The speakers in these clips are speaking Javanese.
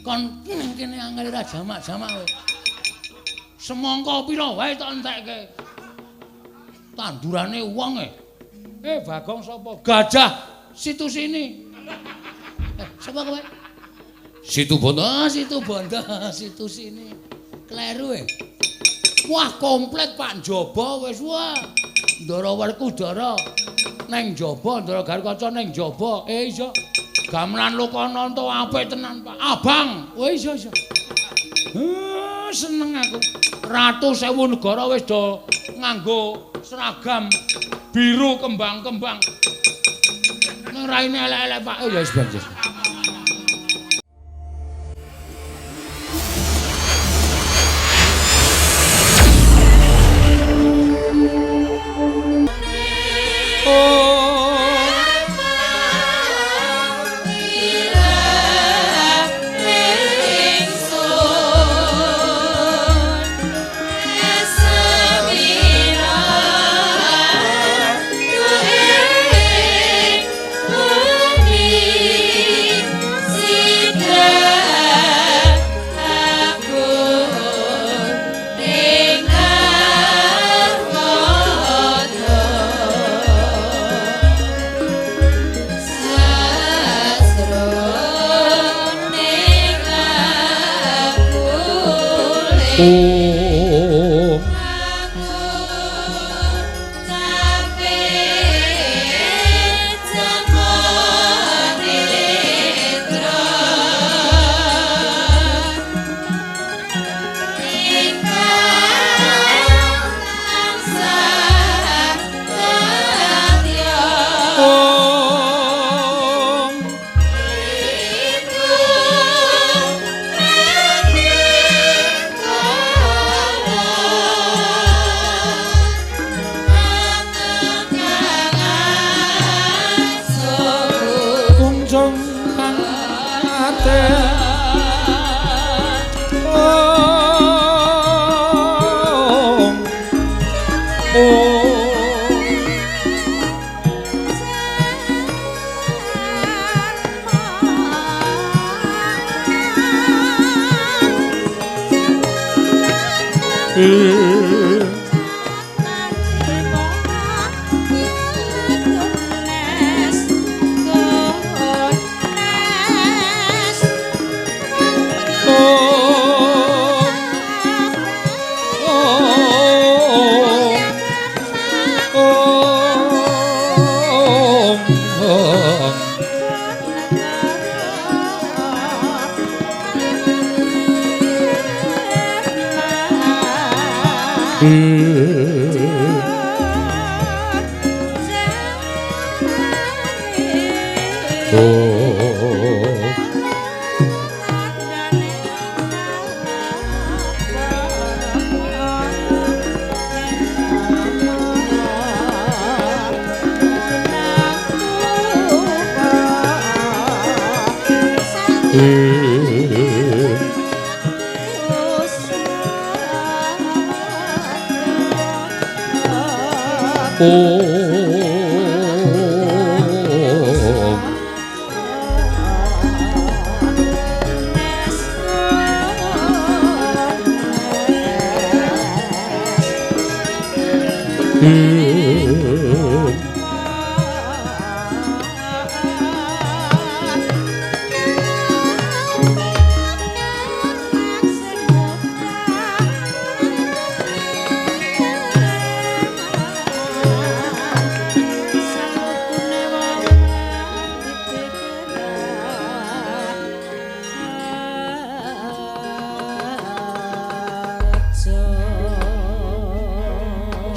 Kon ning kene angel ra jamak-jamak kowe. Semangka pira wae tak entekke. Tandurane wong e. Eh Bagong sapa? Gajah situ sini. Sapa kowe? Situ Bondo. Ah, Situ Bondo, situ sini. Kleru e. Wah, komplit Pak njaba wis wah. Ndara Werkudara neng njaba, Ndara Garukaca neng njaba. Eh iya. Gamelan Lokananta apik tenan, Pak. Abang. Oh iya iya. Seneng aku. Ratu sewu negara wis do nganggo seragam biru kembang-kembang. Nang raine elek-elek, Pak. Eh ya wis ben.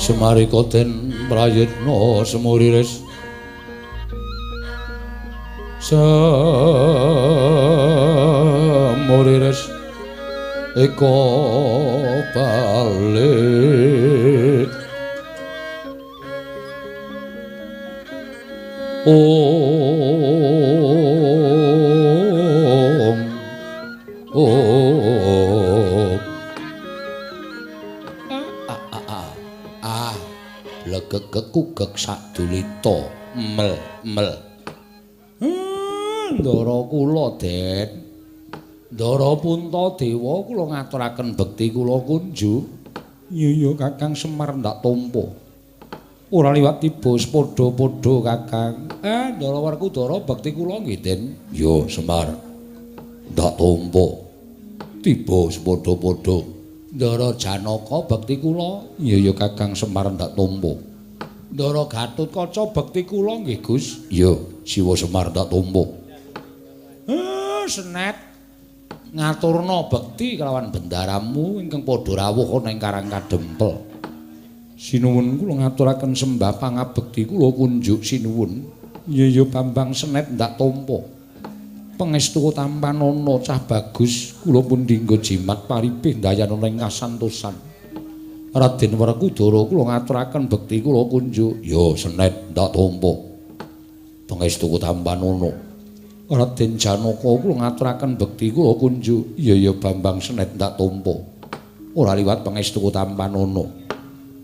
Semarika den prayitna semuriris semuriris eka balik. Om Om ah legeg-gegugeg sadulita mel mel. Ndara kula, Den. Ndara Puntadewa kula ngaturaken bekti kula kunjuk. Iya iya Kakang Semar ndak tampa. Ora liwat tiba padha-padha Kakang. Ndara Werkudara bekti kula nggih Den. Ya Semar. Ndak tampa. Tiba padha-padha. Ndara Janaka bekti kula. Iya iya Kakang Semar ndak tampa. Ndara Gatotkaca bekti kula nggih Gus. Iya, Siwa Semar ndak tampa. Senet ngaturna bekti kelawan bendaramu ingkang padha rawuh ana ing Karang Kadempel. Sinuwun kula ngaturaken sembah pangabekti kula kunjuk sinuwun. Iya iya Bambang Senet ndak tampa. Pangestu tampanana cah bagus kula pun dinggo jimat paripih ndayanana ing kasantosan. Raden Werkudara kula ngaturaken bekti kula kunjuk. Ya Senet ndak tampa. Pangestu tampanana. Raden Janaka kula ngaturaken bekti kula kunjuk. Iya iya Bambang Senet ndak tampa. Ora liwat pangestu tampanana.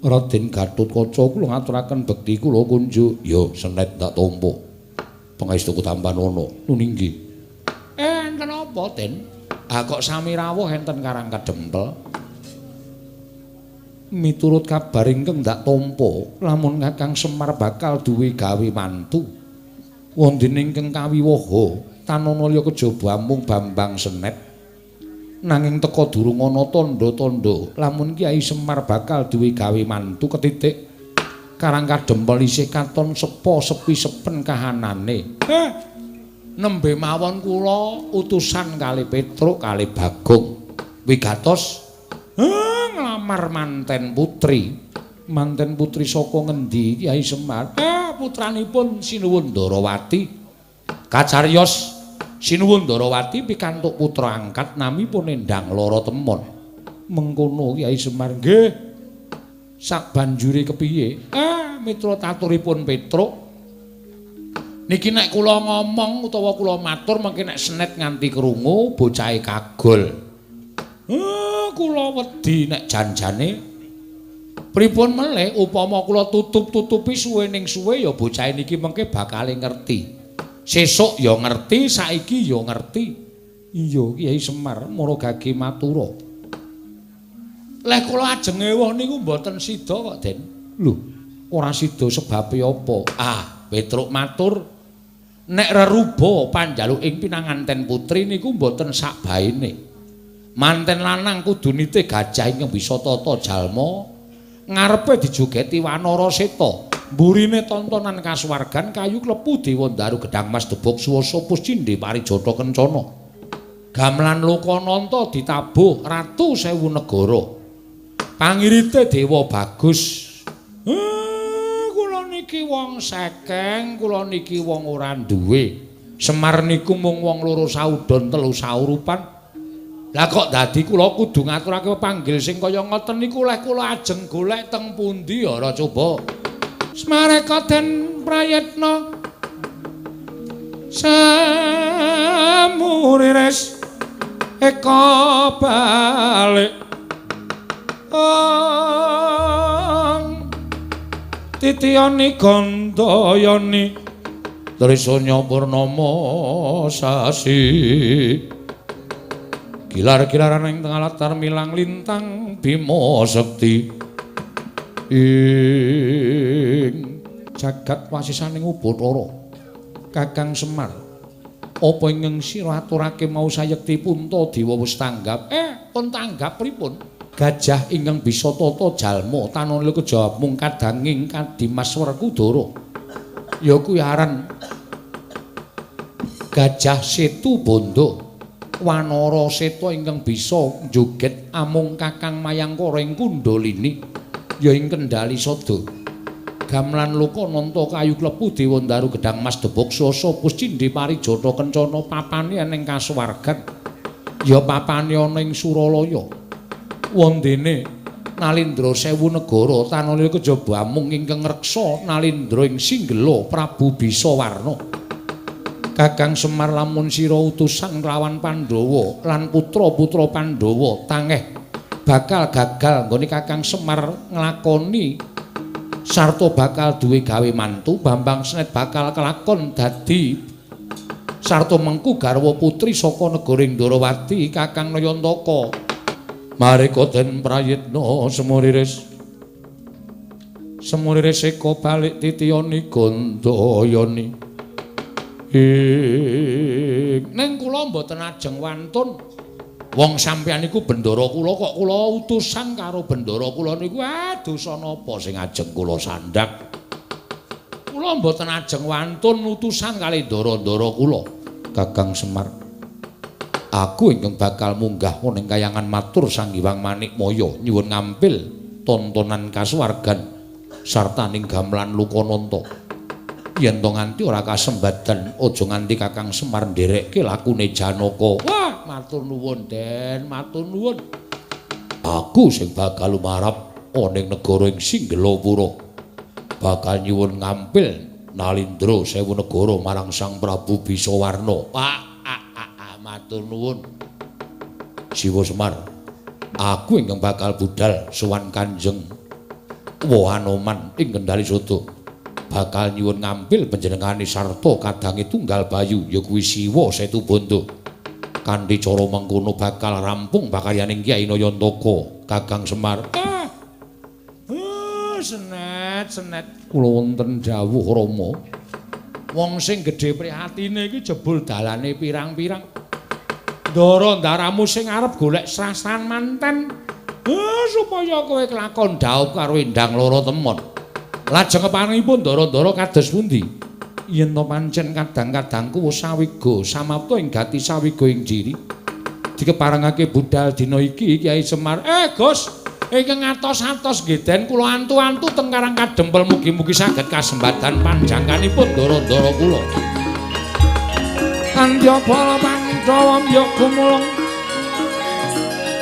Raden Gatotkaca kula ngaturaken bekti kula kunjuk. Ya Senet ndak tampa. Pangestu tampanana. Nuninggi. Enten apa, Den? Ah kok sami rawuh enten Karang Kadempel? Miturut kabar ingkang ndak tampa, lamun Kakang Semar bakal duwe gawe mantu. Wondene ingkang kawiwaha tanana liya kejaba amung Bambang Senet. Nanging teka durung ana tandha-tandha lamun Kyai Semar bakal duwe gawe mantu ketitik Karang Kadempel isih katon sepo sepi sepen kahanane. Nembe mawon kula utusan kali Petruk kali Bagong wigatos nglamar manten putri. Manten putri saka ngendi Kyai Semar? Putranipun Sinuwun Ndarawati. Kacariyos Sinuwun Ndarawati pikantuk putra angkat namipun Endang Lara Temon. Mengkono Kyai Semar. Nggih. Sabanjure kepiye? Mitra taturipun Petruk. Niki nek kula ngomong utawa kula matur mengki nek Senet nganti krungu bocahe kagol. Kula wedi nek janjane pripun melih upama kula tutup-tutupi suwe ning suwe ya bocahe niki mengke bakal ngerti. Sesuk ya ngerti, saiki ya ngerti. Iya Kyai Semar mara gage matura. Leh kula ajeng ewuh niku mboten sida kok, Den. Lho, ora sida sebabe apa? Petruk matur nek reruba panjaluk ing pinanganten putri niku mboten sakbaene. Manten lanang kudu nitih gajah ingkang bisa tata jalma. Ngarepe dijogeti wanara seta, mburine tontonan kasuwargan kayu klepu dewa ndaru gedang mas debok suwasa puscindhe parijata kencana. Gamelan Lokananta ditabuh ratu sewu negara. Pangirite dewa bagus. Kula niki wong sekeng, kula niki wong ora duwe. Semar niku mung wong loro saudon telu saurupan. Lah kok dadi kula kudu ngaturake pepanggil sing kaya ngoten niku leh kula ajeng golek teng pundi ora coba. Smareka den prayitna samuriris eka balik ong titiyani gandayani trisanya purnama sasi gilar-gilaran ing tengah latar milang lintang Bima Sekti ing jagat wasisaning Ubathara. Kakang Semar, apa ingkang sira aturake mau sayekti Puntadewa wis tanggap? Pun tanggap pripun? Gajah ingkang bisa tata jalma tanana kejawab mung kadanging Kadimas Werkudara. Ya kuwi aran Gajah Setu Bandha. Wanara seta ingkang bisa njoget amung Kakang Mayangkara ing Kundalini ya ing Kendali Sada. Gamelan Lokananta kayu klepu dewa ndaru gedang mas debok swasa puscindhe parijata kencana papane ing kasuwargan ya papane ana ing Suralaya. Wondene Nalindra sewu negara tanana kejaba amung ingkang ngreksa Nalindra ing Singgela Prabu Bisawarna. Kakang Semar lamun sira utusan nglawan Pandhawa lan putra-putra Pandhawa tangeh bakal gagal nggone Kakang Semar nglakoni sarta bakal duwe gawe mantu. Bambang Senet bakal kelakon dadi Sarta mengku garwa putri saka negara Ndrawati Kakang Nayantaka. Mareka den prayitna semuriris. Semuriris eka balik titiyani Gandayani. Ning kula mboten ajeng wantun. Wong sampeyan niku bendara kula kok kula utusan karo bendara kula niku dosa napa sing ajeng kula sandhak. Kula mboten ajeng wantun utusan kali ndara-ndara kula. Kakang Semar, aku ingkang bakal munggah ning kayangan matur Sang Hyang Manikmaya nyuwun ngampil tontonan kasuwargan sarta ning gamelan Lukananta. Yen to nganti ora kasembadan aja nganti Kakang Semar nderekke lakune Janaka. Wah, matur nuwun Den, matur nuwun. Aku sing bakal lumarap ning negara ing Singgelapura. Bakal nyuwun ngampil Nalindra sewu negara marang Sang Prabu Bisawarna. Pak, matur nuwun. Siwa Semar, aku ingkang bakal budal sowan Kanjeng Wahanoman ing Kendali Sodo. Bakal nyuwun ngampil panjenengane sarta kadange tunggal bayu ya kuwi Siwa Setubondo. Kanthi cara mengkono bakal rampung pakaryaning Kyai Nayantaka Kakang Semar. Senet, senet. Kula wonten dawuh Rama. Wong sing gedhe prihatine iki jebul dalane pirang-pirang. Ndara ndaramu sing arep golek srasan manten. Supaya kowe kelakon dhaup karo Endang Loro Temon. Lajeng keparengipun ndara-ndara kados pundi? Yen to pancen kadang-kadangku wis sawiga samapta ing gati sawiga ing jiri. Dikeparengake budal dina iki Kyai Semar. Gus, ingkang atos-atos nggih Den kula antu-antu teng Karang Kadempel mugi-mugi saged kasembadan panjangkanipun ndara-ndara kula. Andya bala Pandhawa mbya gumulung.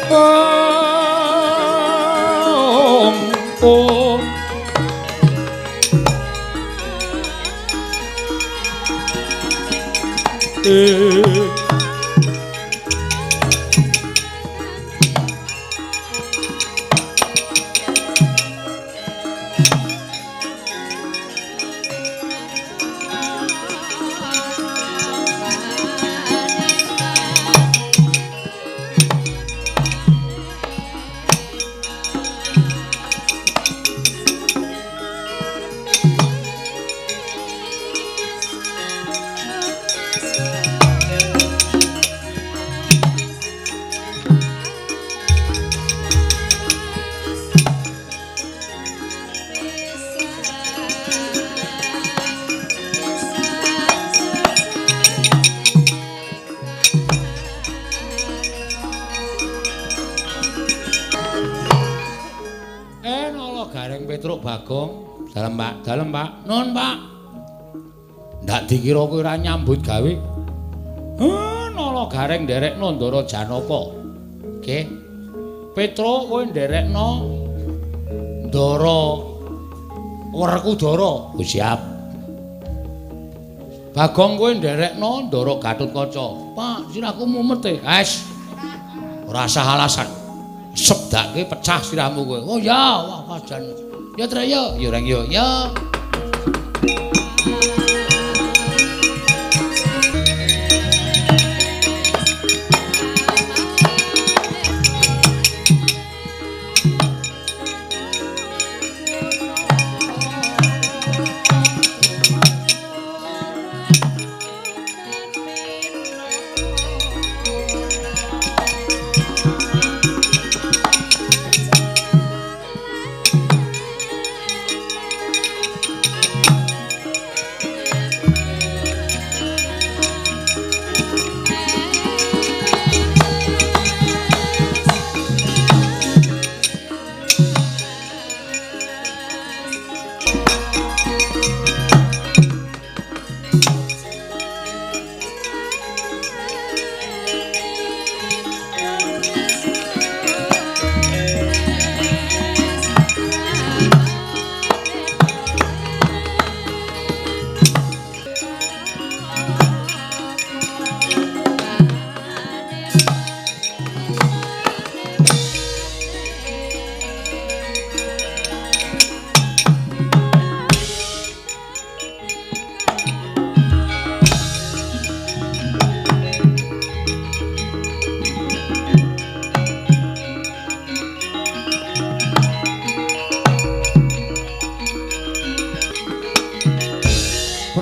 Om. Bagong, dalem Pak, dalem Pak. Nun Pak. Ndak dikira kowe ora nyambut gawe. Nala Gareng nderekno Ndara Janaka. Nggih. Petruk kowe nderekno Ndara Werkudara. Oh, siap. Bagong kowe nderekno Ndara Gatotkaca. Pak, sirahku mumet e. Wes. Ora usah alasan. Sebdake pecah sirahmu kowe. Oh ya, wah jan. Ya Trek ya, ya Reng ya. Ya.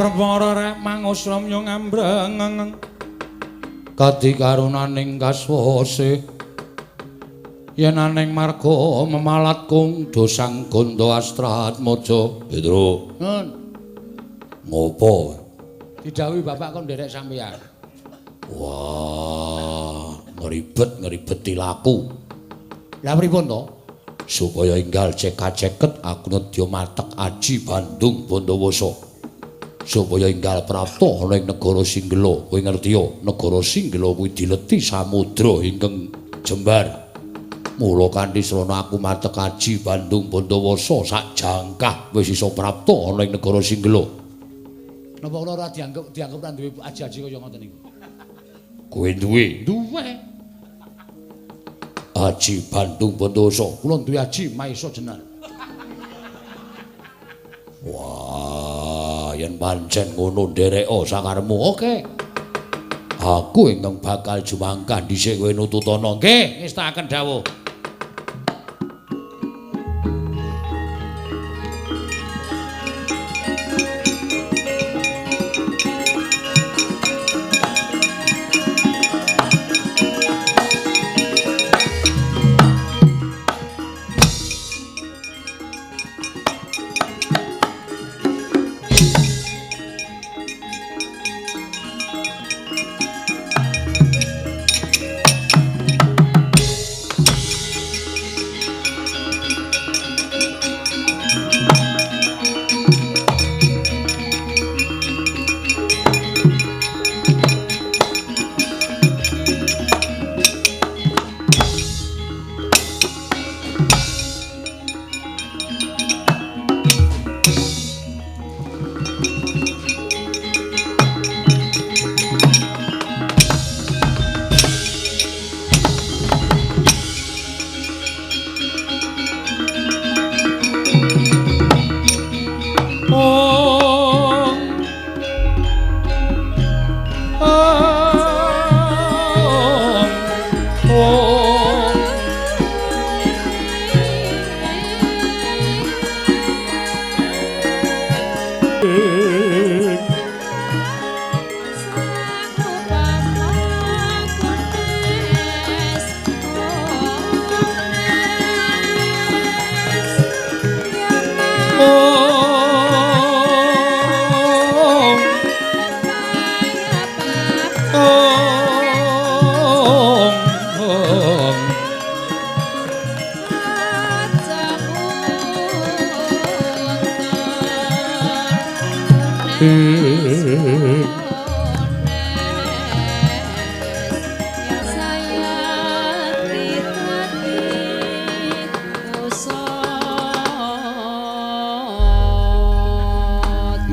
Perpara rek mangusramya ngambreng kadi karunaning kaswase yen aning marga memalat kung dosang gondo astratmaja. Petro. Nun. Ngopo? Didhawuhi bapak kon nderek sampeyan. Wah, ngribet-ngribeti laku. Lah pripun to? Supaya enggal cekak-ceket aku nedya matek aji Bandung Bondowoso. Supaya enggal prapta ana ing negara Singgela. Kowe ngerti ya, negara Singgela kuwi dileti samudra ingkang jembar. Mula kanthi srana aku matek aji Bandung Bondowoso sak jangkah wis iso prapta ana ing negara Singgela. Napa kula ora dianggep ora duwe aji-aji kaya ngoten niku? Kowe duwe? Duwe. Aji Bandung Bondowoso. Kula duwe aji Maesa Jenar. Wah, yen pancen ngono ndereka sakarepmu. Oke. Aku ingkang bakal jumangkah dhisik kowe nututana. Nggih, ngestakaken dawuh.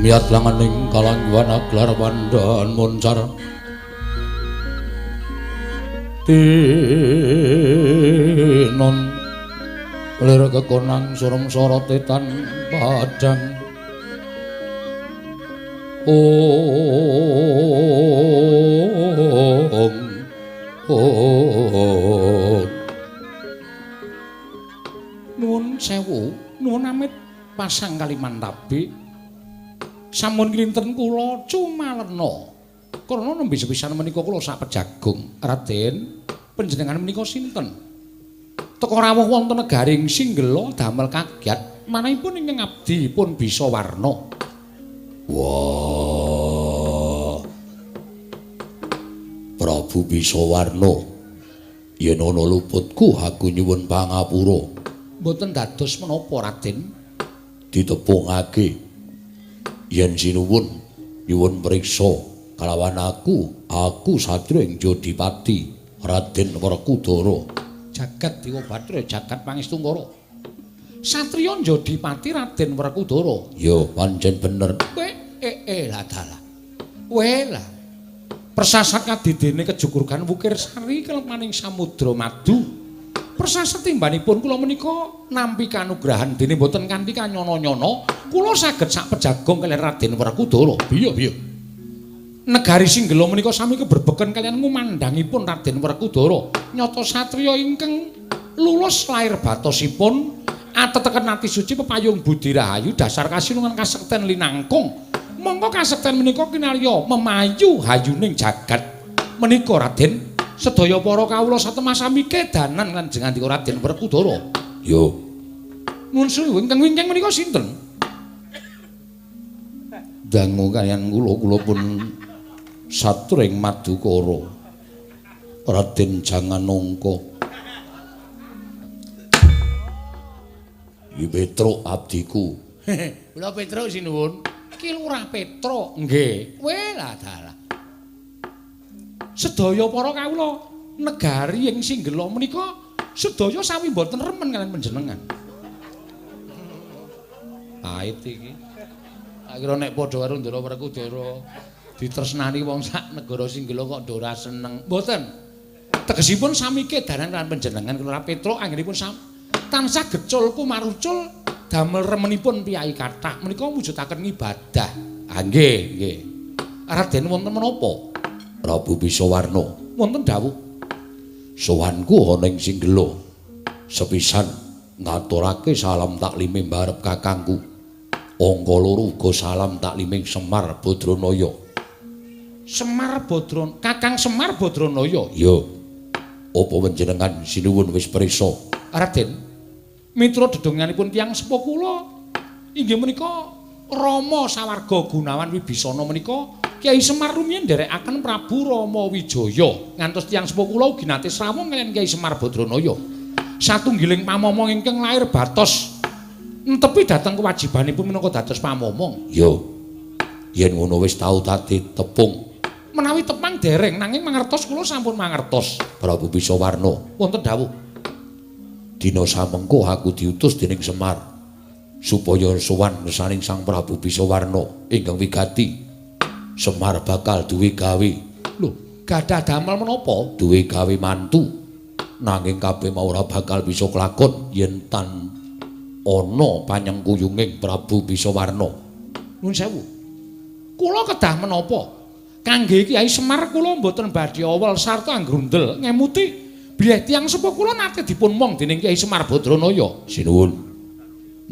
Miyat langaning kalangguhan aglar pandhan moncar tinon lir kekonang surem sorote tan padang. Ong ong. Nuwun sewu, nuwun amit pasang Kalimantabi. Sampun kinten kula cumalena. Karena nembe sepisan menika kula sak pejagung. Raden, panjenengan menika sinten? Teka rawuh wonten negaring Singgela damel kagiat manahipun ingkang abdi pun bisa warna. Wah. Prabu Bisawarna, yen ana luputku aku nyuwun pangapura. Mboten dados menapa, Raden? Ditepungake. Yen sinuwun nyuwun priksa kalawan aku, aku satriya ing Jodipati Raden Werkudara. Jagat Dewa Bathara, jagat Pangestungkara. Satriya Jodipati Raden Werkudara. Ya, pancen bener. Kowe lah dalah. Kowe lah. Persasat kadidene kejugurgan Wukir Sari kelemaning Samudra Madu. Persasat timbanipun kula menika nampi kanugrahan dene mboten kanthi kanyono-nyono, kula saged sak pejagong kaliyan Raden Werkudara. Biyo biyo. Negari Singgela menika sami keberbeken kaliyan ngumandhangipun Raden Werkudara. Nyata satriya ingkang lulus lair batosipun ateteken ati suci pepayung budi rahayu dasar kasinungan kasekten linangkung. Mongko kasekten menika kinarya memayu hayuning jagat. Menika Raden, sedaya para kawula satemah sami kedanan lan jengandika Raden Werkudara. Yo. Nuwun sewu, ingkang wingking menika sinten? Dangu kaliyan kula, kula pun satring madukara. Raden Janganongka. Iki Petruk abdiku. Kula Petruk sinuwun. Ki Lurah Petruk. Nggih. Weh lah dalah. Sedaya para kawula negari ing Singgela menika sedaya sami mboten remen kaliyan panjenengan. Pait iki. Tak kira nek padha karo Ndara Werkudara ditresnani wong sak negara Singgela kok ora seneng. Mboten. Tegesipun sami kedanan kaliyan panjenengan Lurah Petruk anggenipun tansah gecul kumarucul damel remenipun piyai kathah menika mujudaken ngibadah. Ah nggih, nggih. Raden wonten menapa? Prabu Bisawarna wonten dawuh. Sowanku ana ing Singgela. Sepisan ngaturake salam taklime mbarep kakangku. Angka loro uga salam takliming Semar Badranaya. Semar Badran, Kakang Semar Badranaya. Ya. Apa panjenengan sinuwun wis prisa? Raden, mitra dedonganipun tiyang sepuh kula inggih menika Rama Sawarga Gunawan Wibisana menika Kyai Semar rumiyin nderekaken Prabu Rama Wijaya ngantos tiyang sepuh kula ugi nate srawung kaliyan Kyai Semar Badranaya. Satunggiling pamomong ingkang lair batos entepi dhateng kewajibanipun minangka dados pamomong. Ya. Yen ngono wis tau tadi tepung. Menawi tepang dereng nanging mangertos kula sampun mangertos. Prabu Bisawarna wonten dawuh. Dina samengko aku diutus dening Semar supaya sowan ngersaning Sang Prabu Bisawarna ingkang wigati. Semar bakal duwe gawe. Lho, gadah damel menapa? Duwe gawe mantu. Nanging kabeh mau ora bakal bisa kelakon yen tan ana panyengkuyunging Prabu Bisawarna. Nuwun sewu. Kula kedah menapa? Kangge Kyai Semar kula mboten badhe awel sarta anggrundel ngemuti bilih tiyang sepuh kula nate dipun mong dening Kyai Semar Badranaya. Sinuwun.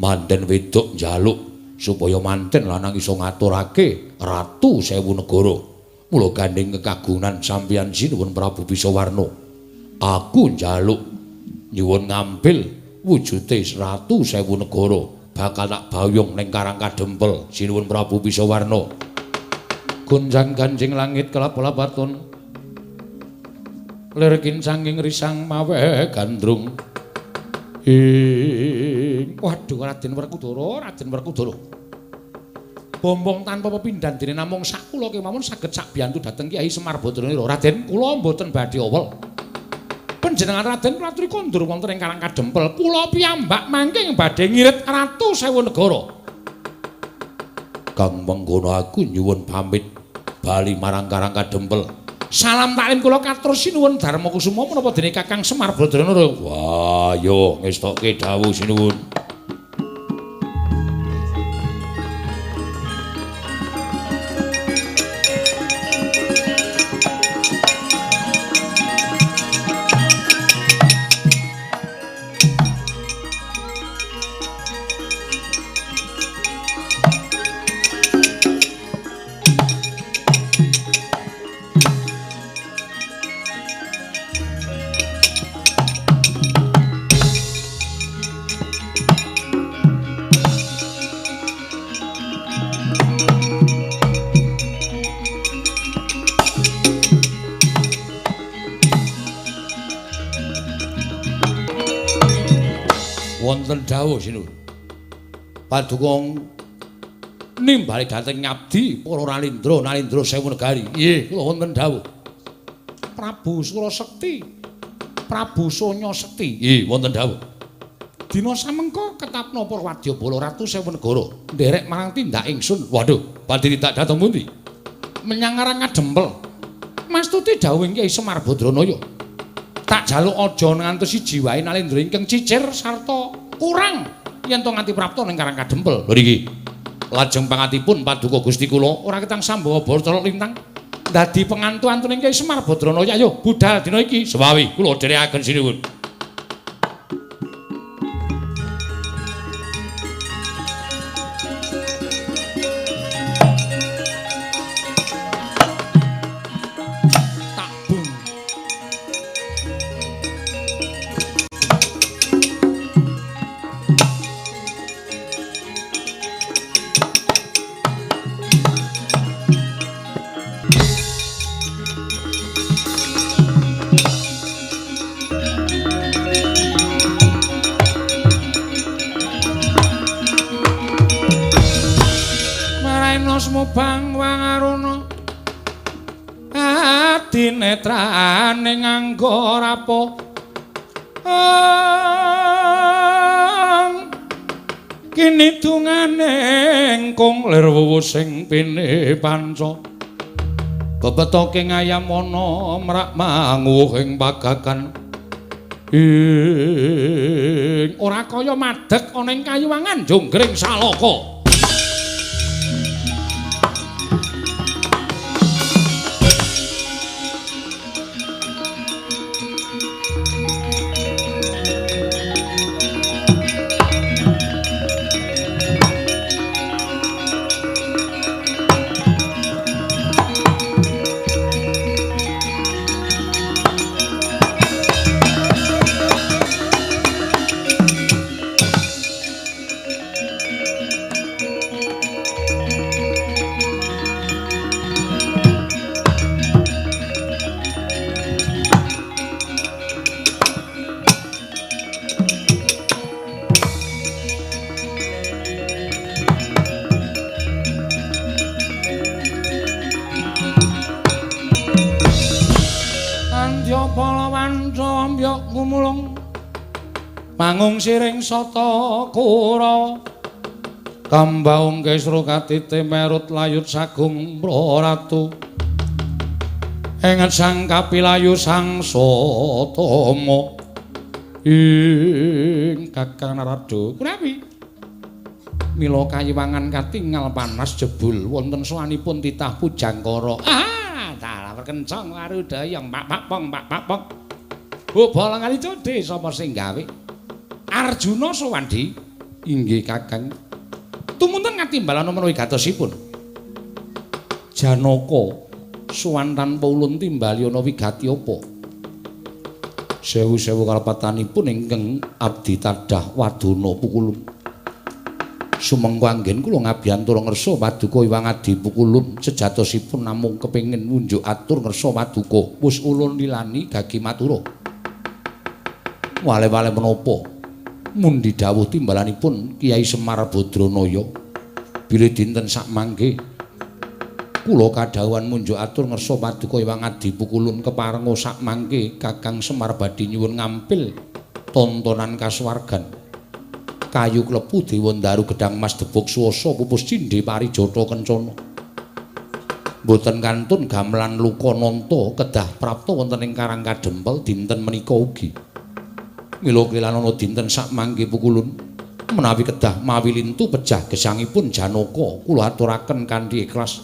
Manten wedok njaluk supaya manten lanang iso ngaturake ratu sewu negara. Mula gandheng kekagungan sampeyan sinuwun Prabu Bisawarna. Aku njaluk nyuwun ngambil wujute ratu sewu negara bakal tak bayung ning Karang Kadempel sinuwun Prabu Bisawarna. Gonjang ganjing langit kelap-lapatun lir kincanging risang mawe gandrung. Ing waduh Raden Werkudara, Raden Werkudara. Bombong tanpa pepindhan dene namung sak kula kemawon saged sak biyantu dhateng Kyai Semar Badranaya. Raden kula mboten badhe awel. Panjenengan Raden kula aturi kondur wonten ing Karang Kadempel. Kula piyambak mangke badhe ngirit ratu sewu negara. Kang mengkono aku nyuwun pamit bali marang Karang Kadempel. Salam taklim kula katur sinuwun Darma Kusuma menapa dene Kakang Semar Badranaya. Wah, yo ngestokke dawuh sinuwun. Wonten dawuh sinuwun. Paduka nimbali dhateng ngabdi para Nalindra, Nalindra sewu negari. Nggih, kula wonten dawuh. Prabu Surasekti, Prabu Sonya Sekti. Nggih, wonten dawuh. Dina samengko ketapna para wadyabala ratu sewu negara nderek marang tindak ingsun. Waduh, badhe tindak dhateng pundi? Menyang Karang Kadempel. Mastuti dawuhing Kyai Semar Badranaya. Tak jaluk aja ngantos siji wae Nalindra ingkang cicir sarta kurang yen to nganti prapta ning Karang Kadempel. Lho niki. Lajeng pangatipun paduka Gusti kula ora ketang sambawa bara colok lintang dadi pengantu-antuning Kyai Semar Badranaya. Ayo budal dina iki. Sewawi kula dherekaken sinuwun. sumubang wangaruna adinetrane nganggo rapo kini dungane engkung lir wuwu sing pine panca bebetoke ngayamana mrak manguwuh ing pagagan ing ora kaya madeg ana ing kayuwangan jonggring salaka. Mangung siring sata kura kambaung kesru katite merut layut sagung praratu enget sang kapilayu sang satama ing Kakang Narada kunawi mila kayiwangan katingal panas jebul wonten sowanipun titah Pujangkara. Ah dalah kencang warudayang pak pak pong pak pak pong bobolan kali codhe sapa sing gawe Arjuna Sowandi inggih Kakang tumunten ngatimbalana menawi gatosipun Janaka sowan tanpa ulun timbali ana wigati apa sewu-sewu kalepatanipun ingkang abdi tadah wadana pukulun sumengko anggen kula ngabiyantara ngersa paduka Hyang Adi Pukulun sejatosipun namung kepengin ngunjuk atur ngersa paduka wis ulun lilani gagi matura wale-wale menapa mundi dawuh timbalanipun Kyai Semar Badranaya bilih dinten sakmangke kula kadhawuhan munjuk atur ngersa paduka Hyang Adi Pukulun keparenga sakmangke Kakang Semar badhe nyuwun ngampil tontonan kasuwargan kayu klepu dewa ndaru gedang mas debuk swasa pupus cindhe parijata kencana mboten kantun gamelan luka nanta kedah prapta wonten ing Karang Kadempel dinten menika ugi. Mila kelanana dinten sakmangke Pukulun menawi kedah mawi lintu pejah gesangipun Janaka kula aturaken kanthi ikhlas.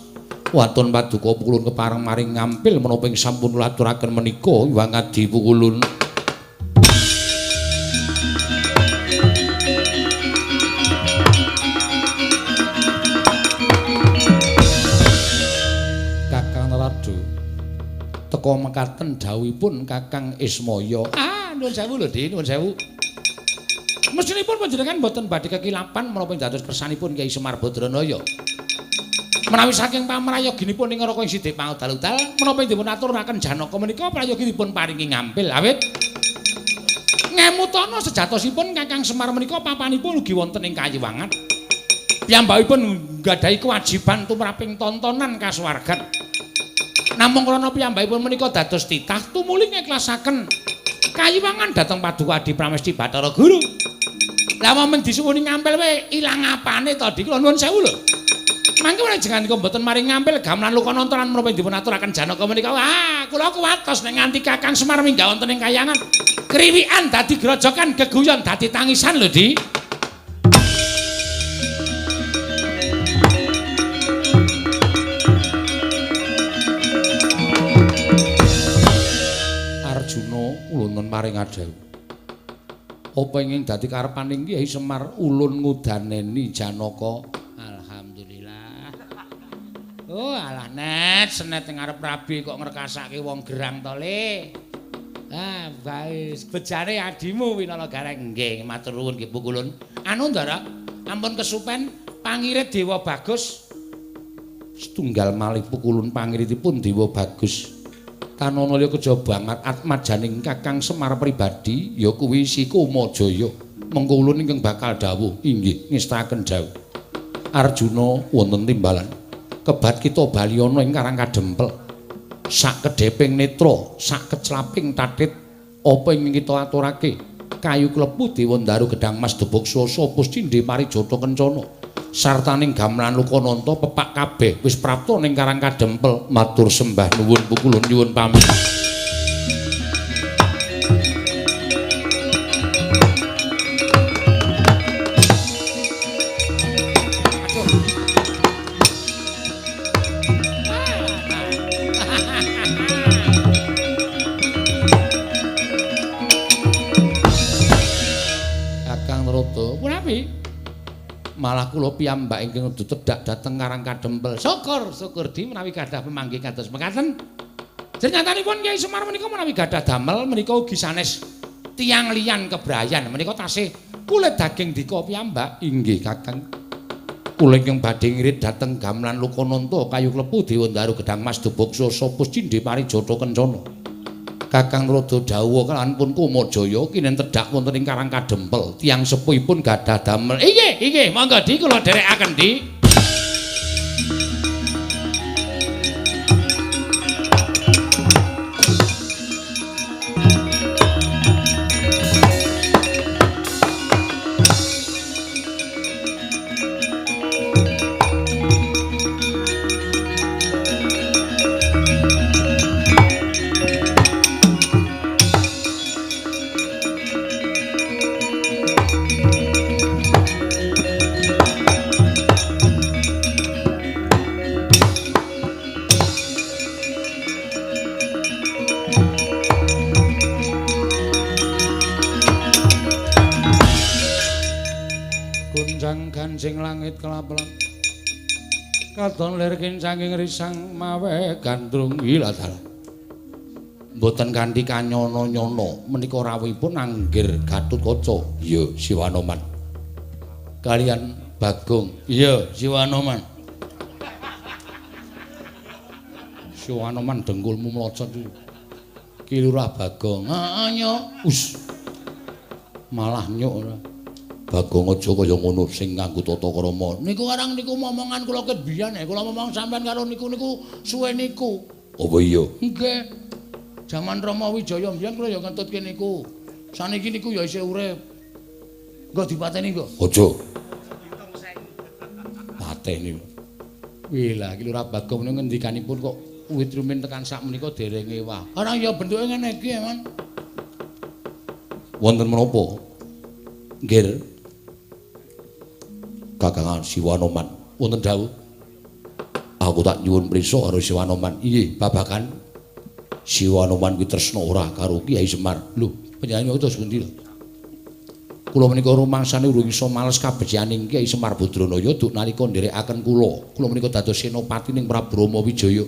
Waton paduka Pukulun kepareng maring ngampil menapa ing sampun kula aturaken menika Hyang Adi Pukulun. Kakang Narada teka mekaten dawuhipun Kakang Ismaya. Nuwun sewu lho, Dik, nuwun sewu. Mestinipun panjenengan mboten badhe kekilapan menapa ing dados kersanipun Kyai Semar Badranaya. Menawi saking pamrayoginipun ing Raka ing Sidik Pangudal-udal, menapa ing dipun aturaken Janaka menika prayogi dipun paringi ngampil awit ngemutana sejatosipun Kakang Semar menika papanipun ugi wonten ing Kayiwangan. Piyambakipun nggadahi kewajiban tumraping tontonan kasuwargan. Namung krana piyambakipun menika dados titah tumuli ngikhlasaken kayiwangan dhateng Paduka Adi Pramesti Bathara Guru. Lah momen disuwuni ngampil wae ilang apane to, Dik? Kula nuwun sewu lho. Mangke menawi jenengan mboten maring ngampil gamelan luka nontonan menapa dipun aturaken Janaka menika. Wah, kula kuwatos nek nganti Kakang Semar minggah wonten ing kayangan. Kriwikan dadi grojokan, geguyon dadi tangisan lho, Dik. Ulun maring adhawuh. Apa ingin dadi karepaning Kyai Semar ulun ngudaneni Janaka? Alhamdulillah. Oh, alah net, senet ing arep rabi kok ngrekasake wong gerang to, Le. Ah, bae bejane adimu Winala Gareng. Nggih, matur nuwun nggih Pukulun. Anu Ndara, ampun kesupen pangirit Dewa Bagus. Setunggal malih Pukulun pangiritipun Dewa Bagus. Tanana liya kejaba banget atmajaning Kakang Semar pribadi ya kuwi si Kumajaya. Mengko ulun ingkang bakal dawuh inggih ngestaken dawuh. Arjuna wonten timbalan. Kebat kita bali ana ing Karang Kadempel. Sak kedheping netra, sak keclaping tatit apa ing kita aturake? Kayu klepu Dewandaru gedang mas debog swasa puscindhe parijata kencana. Sartaning gamelan Lokananta pepak kabeh wis prapta ning Karang Kadempel. Matur sembah nuwun pukulun nyuwun pamit. Malah kula piyambak ingkang tedhak dhateng Karang Kadempel. Syukur, syukur di menawi gadah pemanggih kados mekaten. Jernyatanipun Kyai Semar menika menawi gadah damel menika ugi sanes tiyang liyan kebrayan menika tasih kulit daging dika piyambak. Inggih Kakang. Kula ingkang badhe ngirit dhateng gamelan Lokananta kayu klepu Dewandaru gedang mas debog swasa puscindhe parijata kencana. Kakang Rada dawuh kalawan pun Kumajaya kinen tedhak wonten ing Karang Kadempel. Tiyang sepuhipun gadah damel. Inggih, inggih, monggo di kula dherekaken di. Kancing langit kelap-kelap katon lir kincanging risang mawe gandrung ilatala. Mboten kanthi kanyono-nyono menika rawuhipun anggir Gatotkaca. Iya Siwanoman. Kalian Bagong. Iya Siwanoman. Siwanoman dengkulmu mlocot iki. Ki Lurah Bagong. Heeh nyok. Us. Malah nyok ora. Bagong aja kaya ngono sing nganggo tata krama. Niku arang niku momongan kula ket biyen, kula momong sampean karo niku niku suwe niku. Apa iya? Nggih. Jaman Rama Wijaya mbiyen kula ya ngentutke niku. Saniki niku ya isih urip. Nggo dipateni nggo. Aja. Pateni. Wih lah iki Lurah Bagong niku ngendikanipun kok wit rumin tekan sak menika dereng ewah. Ora ya bentuke ngene iki, Man. Wonten menapa? Nggih. Kakangan Siwanoman wonten dawuh. Aku tak nyuwun prisa karo Siwanoman. Inggih, babagan Siwanoman kuwi tresna ora karo Kyai Semar. Lho, panjenengan terus pundi lho? Kula menika rumangsane urung iso males kabecikaning Kyai Semar Badranaya duk nalika nderekaken kula. Kula menika dados senopati ning Prabu Rama Wijaya.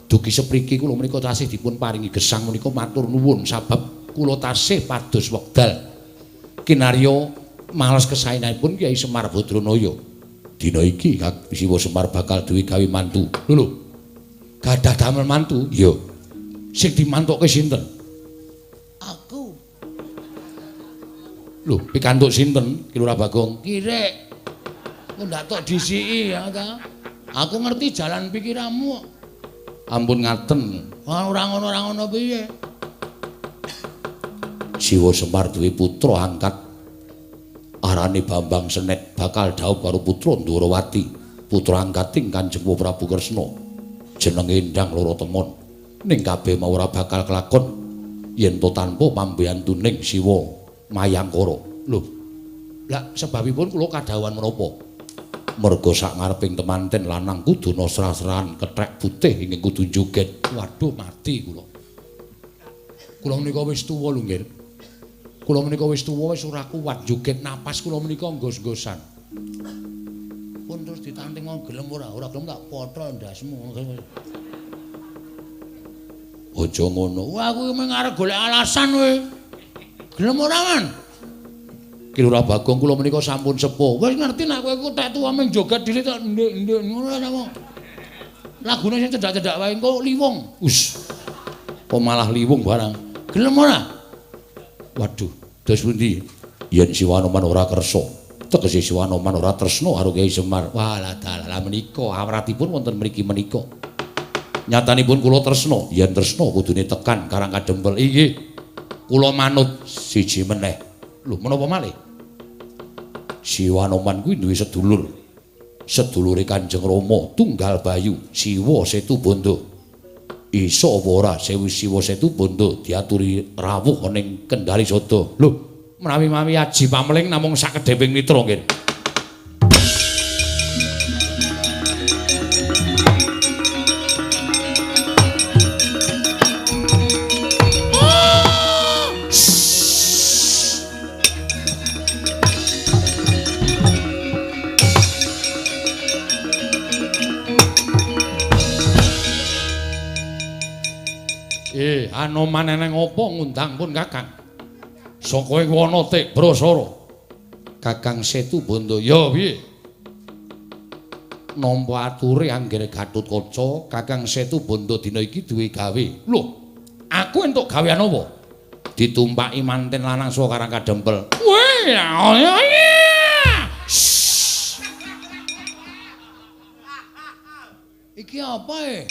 Dugi sepriki kula menika tasih dipun paringi gesang menika matur nuwun sabab kula tasih pados wekdal kinarya males kesaenanipun Kyai Semar Badranaya. Dina iki Siwa Semar bakal duwe gawe mantu. Lho lho. Gadah damel mantu? Iya. Sing dimantukke sinten? Aku. Lho, pikantuk sinten Ki Lurah Bagong? Kirek. Kok ndak tok disiki ya ta? Aku ngerti jalan pikiranmu. Ampun ngaten. Ora ngono ora ngono piye? Siwa Semar duwe putra angkat arane Bambang Senet bakal dhaup karo putra Ndorowati, putra angkating Kanjeng Prabu Kresna. Jenenge Endang Loro Temon. Ning kabeh mau ora bakal kelakon yen to tanpa pambiyantuning Siwa Mayangkara. Lho. Lah sebabipun kula kadhawuhan menapa? Merga sak ngareping temanten lanang kudu srah-srahan kethek putih ingkang kudu joget. Waduh mati kula. Kula menika wis tuwa lho nggih. Kula menika wis tuwa wis ora kuat joget napas kula menika nggos-nggosan. Pun terus ditanting wong gelem ora? Ora gelem tak potol ndasmu. Aja ngono. Wah aku mung arep golek alasan kowe. Gelem ora, Man? Ki Lurah Bagong kula menika sampun sepuh. Wis ngerti nek kowe iku tek tuwa mung joget dhewe tok ndek-ndek ngono ta. Lagune sing cedhak-cedhak wae engko liwung. Us. Kok malah liwung barang. Gelem ora? Waduh, dos pundi? Yen Siwanoman ora kersa, Tegese Siwanoman ora tresna karo Kyai Semar. Wah, lah dalah menika awratipun wonten mriki menika. Nyatanipun kula tresna, yen tresna kudune tekan Karang Kadempel. Inggih. Kula manut siji meneh. Lho, menapa malih? Siwanoman kuwi duwe sedulur. Sedulure Kanjeng Rama Tunggal Bayu, Siwa Setu Bondo. Iso apa ora Sewu Siwa Setu Bondo diaturi rawuh ning Kendari Sada. Lho, menawi-mawi aji pameling namung sakedheping mitra nggih. Anoman eneng apa ngundang pun Kakang? Saka ing wana Tibrasara. Kakang Setu Bondo, ya piye? Nampa ature anggere Gatotkaca, Kakang Setu Bondo dina iki duwe gawe. Lho, aku entuk gawean apa? Ditumpaki manten lanang saka Karang Kadempel. Weh, iki apa e?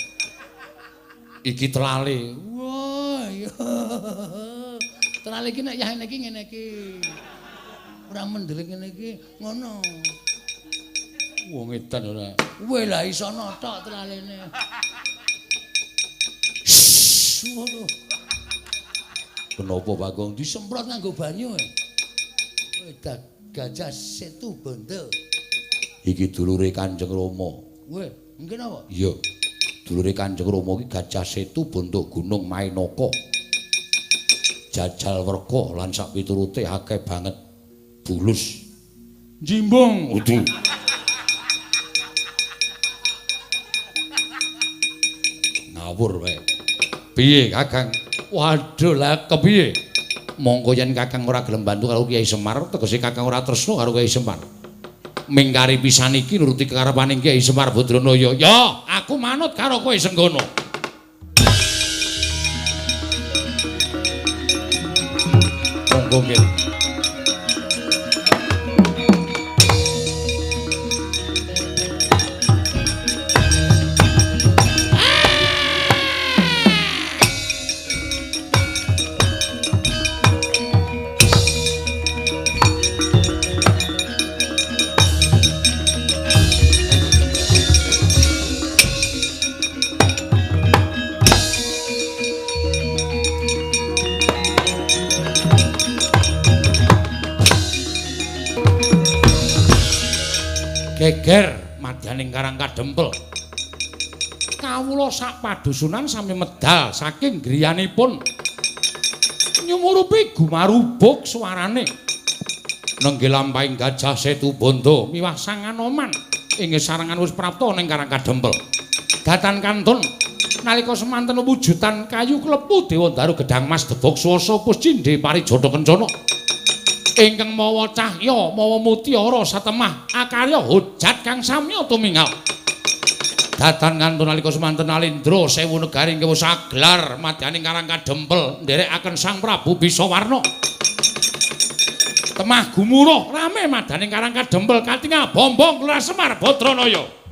Iki telale. Wah, iya. Telale iki nek yah iki ngene iki. Ora mendele ngene iki, ngono. Wong edan ora. Weh lah iso notok telalene. Waduh. Kenapa Bagong disemprot nganggo banyu? Weh Gajah Setu Bondo. Iki dulure Kanjeng Rama. Weh, mungkin apa? Iya. Dulure Kanjeng Rama iki Gajah Setu Bondo Gunung Mainaka. Jajal werka lan sak piturute akeh banget bulus. Jimbung udu. Ngawur wae. Piye Kakang? Waduh lah kepiye? Mongko yen Kakang ora gelem bantu karo Kyai Semar, tegese Kakang ora tresna karo Kyai Semar. Mingkari pisan iki nuruti kekarepane Kyai Semar Badranaya. Ya, aku manut karo kowe Senggono. Monggo nggih. Geger madyaning Karang Kadempel. Kawula sak padusunan sami medal saking griyanipun. Nyumurupi gumarubuk suarane. Nenggih lampahing Gajah Setu Bondo miwah Sang Anoman inggih sarengan wis prapta ning Karang Kadempel. Datan kantun nalika semanten wujudan kayu klepu Dewandaru gedang mas debog swasa puscindhe parijata kencana. Ingkang mawa cahya mawa mutiara satemah akarya hojat kang samya tumingal. Datan kantun nalika semanten alindra sewu negari ingkang wis aglar madyaning Karang Kadempel nderekaken Sang Prabu Bisawarna. Temah gumuruh rame madyaning Karang Kadempel katingal bombong Kelurahan Semar Badranaya.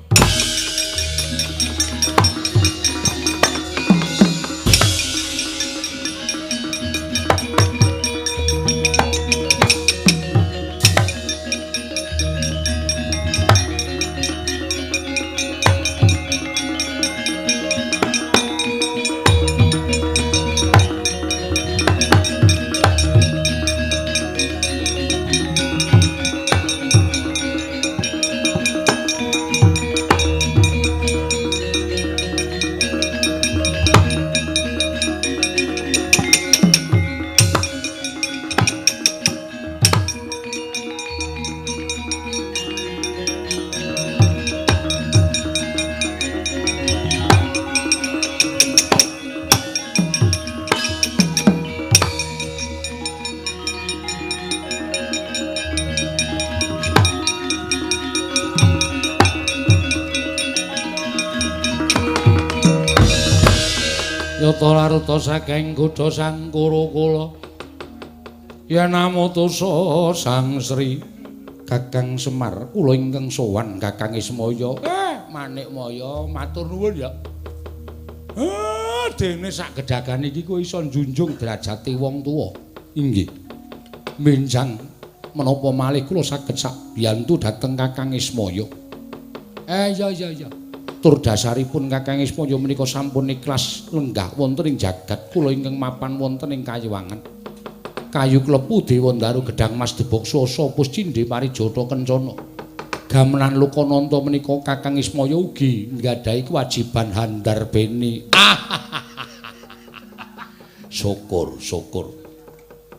Yata laruta saking kutha Sang Kura kula yen amutusa Sang Sri Kakang Semar, kula ingkang sowan Kakang Ismaya. Manikmaya, matur nuwun ya. Dene sak gedhagan iki kowe iso njunjung derajate wong tuwa. Inggih. Menjang menapa malih kula saged sabiyantu dhateng Kakang Ismaya. Iya iya iya. Tur dasaripun Kakang Ismaya menika sampun ikhlas lenggah wonten ing jagat kula ingkang mapan wonten ing Kayiwangan. Kayu klepu Dewa Ndaru Gedhang Mas Debok Swasa Puscindhe Parijata Kencana. Gamelan Lokananta menika Kakang Ismaya ugi nggadahi kewajiban handarbeni. Syukur, syukur.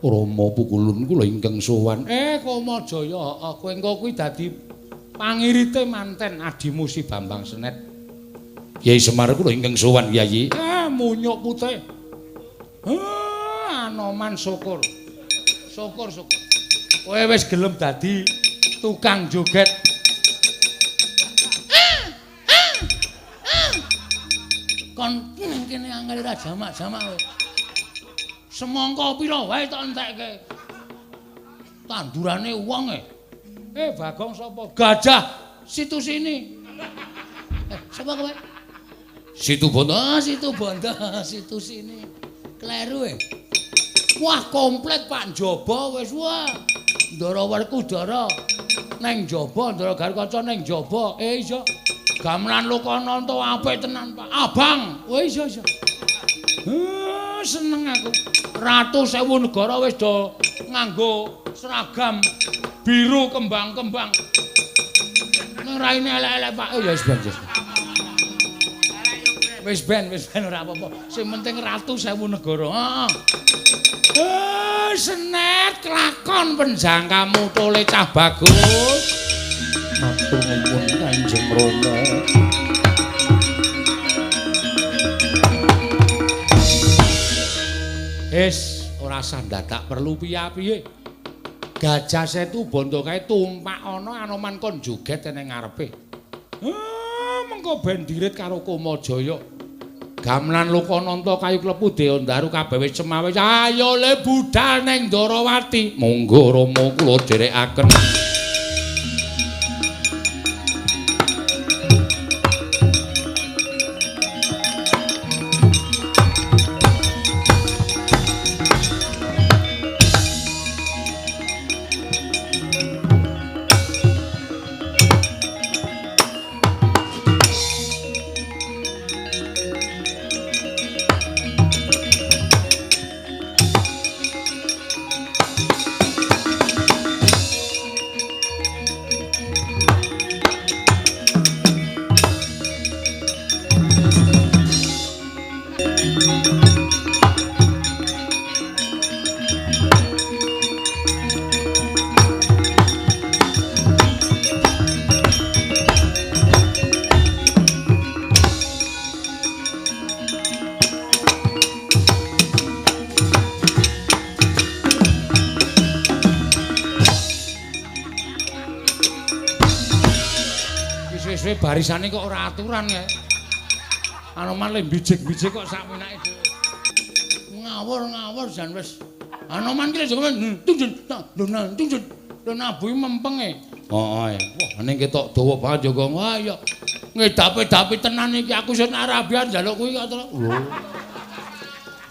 Rama pukulun kula ingkang sowan. Kamajaya, heeh, kowe engko kuwi dadi pangirite manten adimu si Bambang Senet. Kyai Semar kula ingkang sowan, Kyai. Munyuk putih. Anoman syukur. Syukur, syukur. Kowe wis gelem dadi tukang joget. Kon nang kene angel ora jamak-jamak kowe. Semangka pira wae tok entekke. Tandurane wong e. Bagong sapa? Gajah situ sini. Sapa kowe? Situ Bondo. Situ Bondo, situ sini. Kleru e. Wah, komplit Pak njaba wis wah. Ndara Werkudara neng njaba, Ndara Garukaca neng njaba. Iya. Gamelan Lokananta apik tenan, Pak. Abang. Oh iya iya. Seneng aku. Ratu sewu negara wis do nganggo seragam biru kembang-kembang. Nang raine elek-elek, Pak. Oh ya wis ben. Wis ben, wis ben ora apa-apa. Sing penting ratu sewu negara. Heeh. Senet kelakon penjangkamu tole cah bagus. Matur nuwun Kanjeng Rama. Wis ora usah dadak perlu piye-piye. Gajah Setu Bondo kae tumpak ana Anoman kon joget ning ngarepe. Mengko ben dirit karo Kamajaya. Gamelan Lokananta kayu klepu Dewa Ndaru kabeh wis cemawis. Ayo le budal ning Ndarawati. Monggo Rama kula dherekaken. Barisane kok ora aturan ya. Anoman le bijik-bijik kok sak menake dhewe. Ngawur-ngawur jan wis. Anoman ki lho tunjun tunjun. Lho nabuhi mempenge. Heeh. Wah, ning ketok dawa banget ya, Gong. Wah, iya. Ngedape-dape tenan iki aku sing Arabian njaluk kuwi kok. Lho.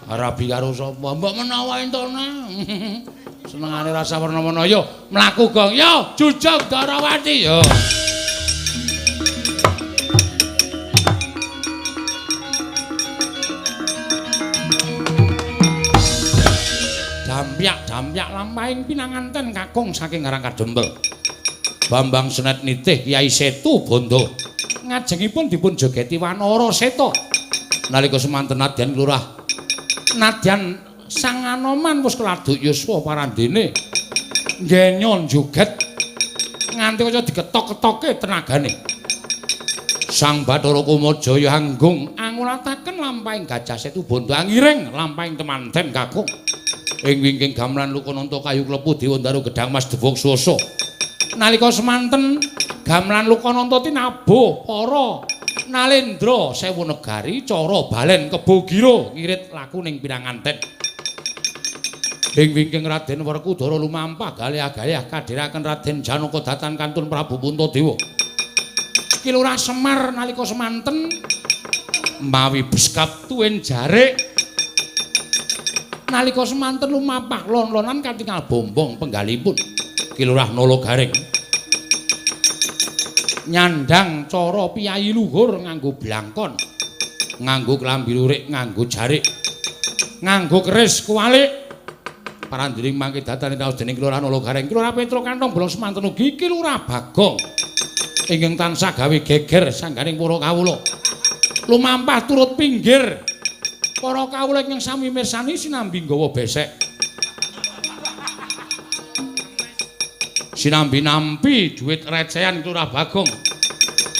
Arabi karo sapa? Mbok menawa entone. Senengane rasa werna-werna yo mlaku Gong. Yo jujug Darawati yo. Dampiak-dampiak lampahing pinanganten kakung saking Karang Kadempel. Bambang Senet nitih Kyai Setu Bondo. Ngajengipun dipun jogeti Wanara Seta. Nalika semanten nadyan lurah nadyan Sang Anoman wis keladuk yuswa parandene. Ngenyon joget nganti kaya diketok-ketoke tenagane. Sang Bathara Kamajaya anggung angulataken lampahing Gajah Setu Bondo angiring lampahing temanten kakung. Ing wingking gamelan Lokananta kayu klepu Dewa Ndaru Gedhang Mas Debok Swasa. Nalika semanten gamelan Lokananta tinabuh para nalendra sewu negari cara balen kebo gira ngirit laku ning pinanganten. Ing wingking Raden Werkudara lumampah galih-galih kadhiraken Raden Janaka datan kantun Prabu Puntadewa. Ki Lurah Semar nalika semanten mawi beskap tuwin jarik nalika semanten lumampah lon-lonan katingal bombong penggalipun. Ki Lurah Nala Gareng nyandang cara piyayi luhur nganggo blangkon, nganggo klambi lurik, nganggo jarik, nganggo keris kuwalik. Parandiring mangke datane taos dening Ki Lurah Nala Gareng, Ki Lurah Petro kantong bolong semanten ugi Ki Lurah Bagong ingkang tansah gawe geger sangganing para kawula. Lumampah turut pinggir para kawula ingkang sami mirsani sinambi nggawa besek, sinambi nampi dhuwit recehan Ki Lurah Bagong.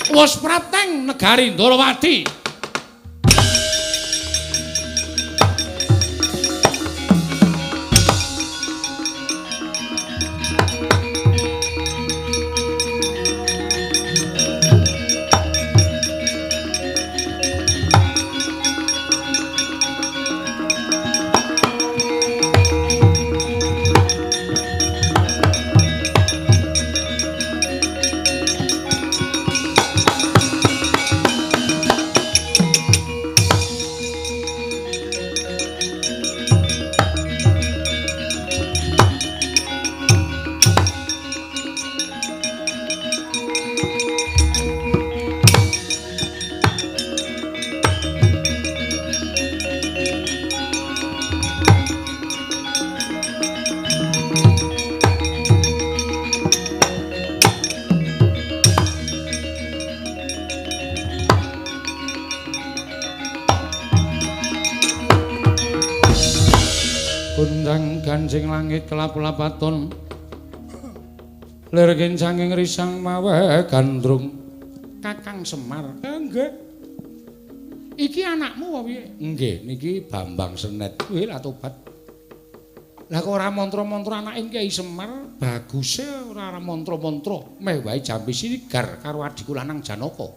Wos prateng negari Ndorowati. Ganjing langit kelap-lapaton lir kincanging risang mawe gandrung. Kakang Semar, nggih. Iki anakmu apa piye? Nggih, niki Bambang Senet. Kuwi lah tobat. Lah kok ora mantra-mantra anake Kyai Semar, baguse ora mantra-mantra, meh wae jampi sinigar karo adhiku lanang Janaka.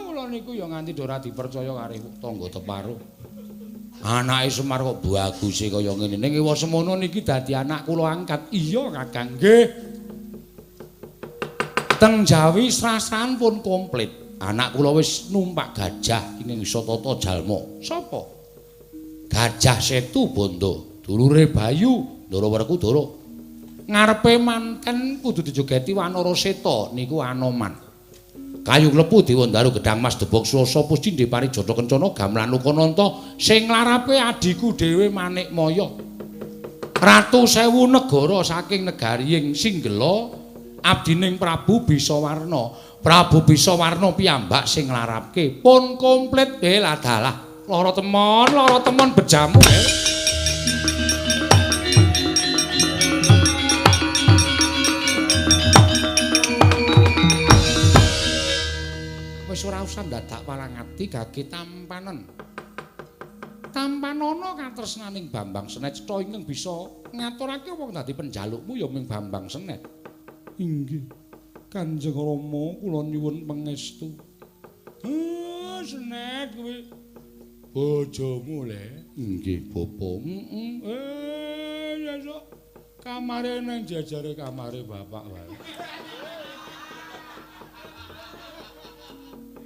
Kula niku ya nganti ora dipercaya karo tangga teparo. Anake Semar kok baguse kaya ngene. Ning ewa semono niki dadi anak kula angkat. Iya, Kakang. Nggih. Teng Jawi srasan pun komplit. Anak kula wis numpak gajah ing isa tata jalma. Sapa? Gajah Setu Bondo, dulure Bayu, Ndara Werkudara. Ngarepe manten kudu dijogeti Wanara Seta niku Anoman. Kayu klepu Dewandaru gedang mas debok swasa puscindhe parijata kencana gamelan Lokananta sing nglarape adhiku dhewe Manikmaya. Ratu sewu negara saking negari Singgela abdining Prabu Bisawarna. Prabu Bisawarna piyambak sing nglarapke pun komplit. Ladalah lara temon bejamu. Wis ora usah dadak walangati gage tampanen. Tampanana katresnaning Bambang Senet cetha ingkang bisa ngaturake wong dadi penjalukmu ya ming Bambang Senet. Inggih. Kanjeng Rama kula nyuwun pangestu. Senet kuwi bojomu le. Inggih, Bapak. Heeh. Ya sok kamare nang jajare kamare bapak wae.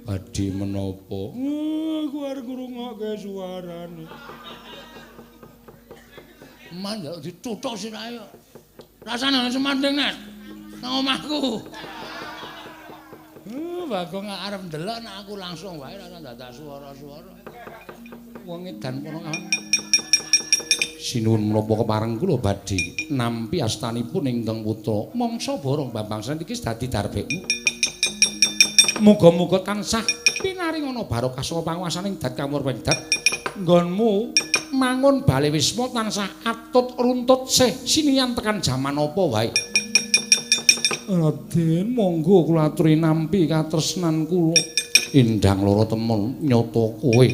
Badhe menapa? Aku arep ngrungokke suarane. Man ya dituthuk sirahe. Rasane ana semanding Nek. Nang omahku. Bagong arep ndelok nek aku langsung wae ora dadak suara-suara. Wong edan kono kan. Sinuwun menapa kepareng kula badhe nampi astanipun ingkang putra mangsa borong Bambang Senet iki dadi darbekmu. Muga-muga tansah pinaringana barokah saka panguwasaning dat kamurweng dat. Nggonmu mangun bale wisma tansah atut runtut sih sinian tekan jaman apa wae. Raden monggo kula aturi nampi katresnan kula. Indang lara temen nyata kowe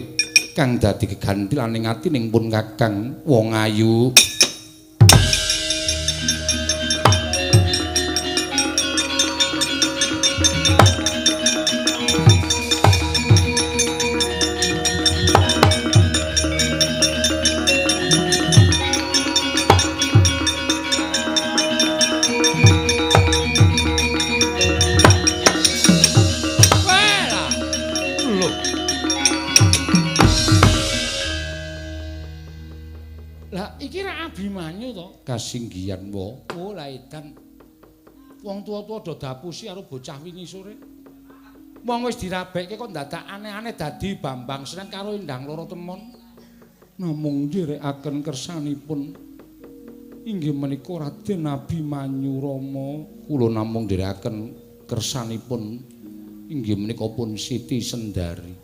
kang dadi gegantilaning atining pun Kakang wong ayu. Lah iki ra Abimanyu to? Kasinggihan wa. Oh, lah edan. Wong tuwa-tuwa do dapusi karo bocah wingi sore. Wong wis dirabekke kok dadak aneh-aneh dadi Bambang Senen karo Endang Loro Temon. Namung nderekaken kersanipun inggih menika Raden Abimanyu Rama. Kula namung nderekaken kersanipun inggih menika pun Siti Sendari.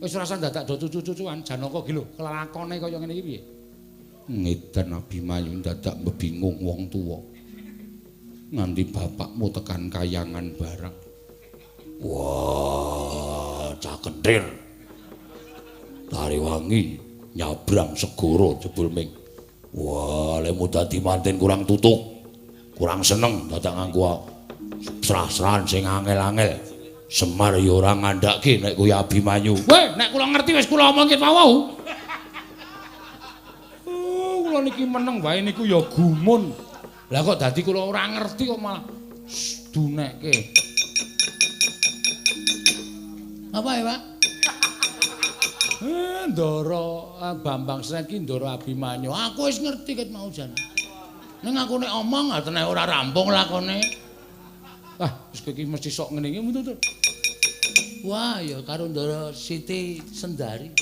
Wis ora usah dadak do cucu-cucuan Janaka ki lho, kelakone kaya ngene iki piye? Ngedan Abimanyu dadak mbingung wong tuwa. Nganti bapakmu tekan kayangan barang. Wah, cah kenthir. Tariwangi nyabrang segara jebul ming. Wah, lemu dadi manten kurang tutuk. Kurang seneng dadak nganggo srah-srahan sing angel-angel. Semar ya ora ngandhake nek kuwi Abimanyu. Weh, nek kula ngerti wis kula omongke wau. Oh, kula niki meneng wae niku ya gumun. Lah kok dadi kula ora ngerti kok malah dunekke. Apa ya, Pak? Ndara Bambang Senen ki Ndara Abimanyu. Aku wis ngerti ket mau jan. Ning aku nek omong atene ora rampung lakone. Ah, wis kowe iki mesti sok ngene iki betul. Wah, ya karo Ndara Siti Sendari.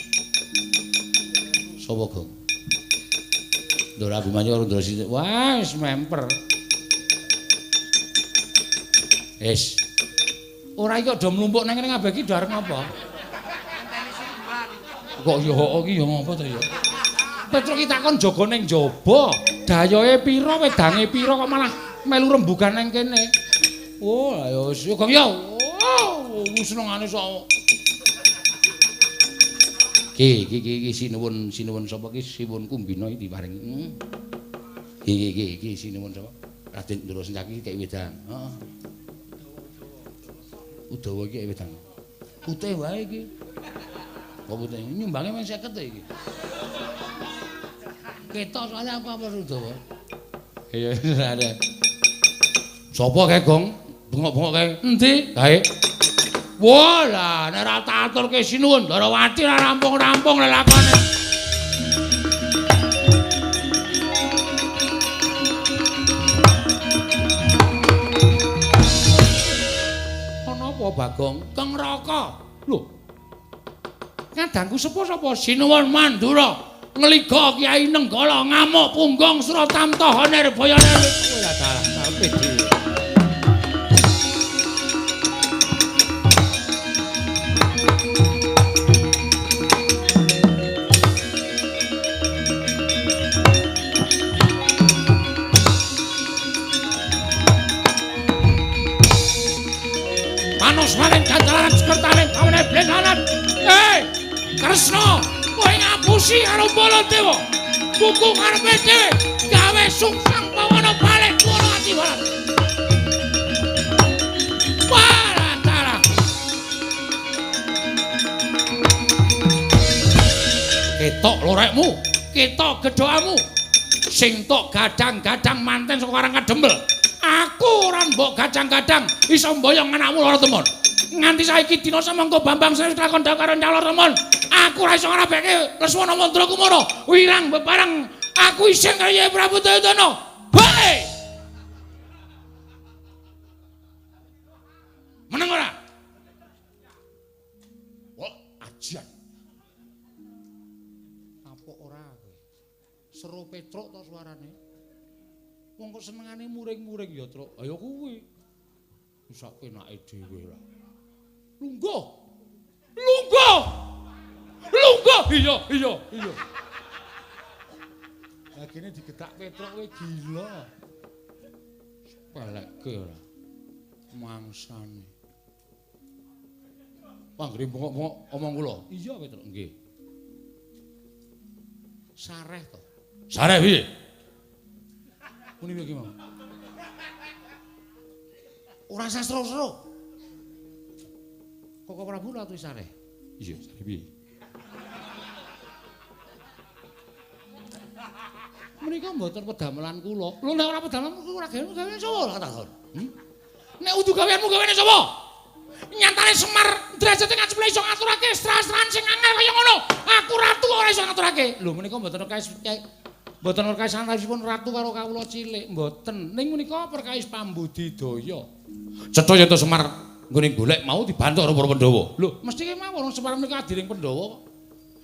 Sapa, Gong? Ndara Abimanyu karo Ndara Siti. Wah, wis memper. Wis. Ora iki do mlumpuk nang kene kabeh iki do arep ngapa? Kok ya iki ya ngapa to ya? Petruk iki takon jaga ning jaba, dayohe pira, wedange pira kok malah melu rembugan nang kene. Oh, ya wis ya Gong ya. Oh, senengane sok. Ki iki iki sinuwun sinuwun sapa ki Siwun Kumbina iki diparingi. Iki iki iki sinuwun sapa? Raden Ndara Sencaki kek wedang. Heeh. Udawa iki wedang. Putih wae iki. Kok putih? Nyumbange mung 50 iki. Ketok soalnya aku apa Udawa. Iya, ada. Sopo kae, Gong? Bengok-bengok kae. Endi? Kae. Wah, lah nek ora tak aturke sinuwun Ndarawati ora rampung-rampung lelakone. Ana apa, Bagong? Keng Raka. Lho. Kadangku sepuh sapa? Sinuwun Mandura. Ngliga Kyai Nenggala ngamuk punggung Suratamta Nirbaya. Ora dalah karepe dhewe. Panos maring ganjaran sekertaning pamene blendanan. Hei, Kresna, kowe ngapusi karo Baladewa. Buku karepe dhewe gawe sungsang pawana balik kuwi ati walat. Balatara. Ketok lorekmu, ketok gedhokamu. Sing tok gadang-gadang manten saka Karang Kadempel. Aku ora mbok gadang-gadang iso mboyong anakmu Loro Temon. Nganti saiki dina samangka Bambang Senen lakon karo Loro Temon. Aku ora iso ngrabeke Lesmana Mandra Kumara. Wirang bebareng aku isin karo Kyai Prabu Duryudana. Bae. Meneng ora? Wah, ajian. Kapok ora kowe. Seru Petruk to suarane. Wong kok senengane muring-muring ya, Truk. Ayo kuwi. Wis sak penake dhewe lah. Lungguh. Lungguh. Lungguh. Iya, iya, iya. Lah kene digetak Petruk kowe gila. Sepelekke ora. Mangsane. Panggere bengok-bengok omong kula. Iya, Petruk, nggih. Sareh to. Sareh piye? Muni piye ki mau? Ora usah seru-seru. Koko Prabu lha sareh. Iya, sareh piye? Menika mboten pedamelan kula. Lho nek ora pedamelan ora gawe sapa lha takon? Nek udu gaweanmu gaweane sapa? Nyatane Semar derajate kacemple iso ngaturake stra-straan sing angel kaya ngono. Aku ratu ora iso ngaturake. Lho menika mboten kae Mboten perkawis antawisipun ratu karo kawula cilik, mboten. Ning menika perkawis pambudidaya. Cetha yen Semar nggone golek mau dibantu karo para Pandhawa. Lho, mesti kemawon Semar menika adiring Pandhawa kok.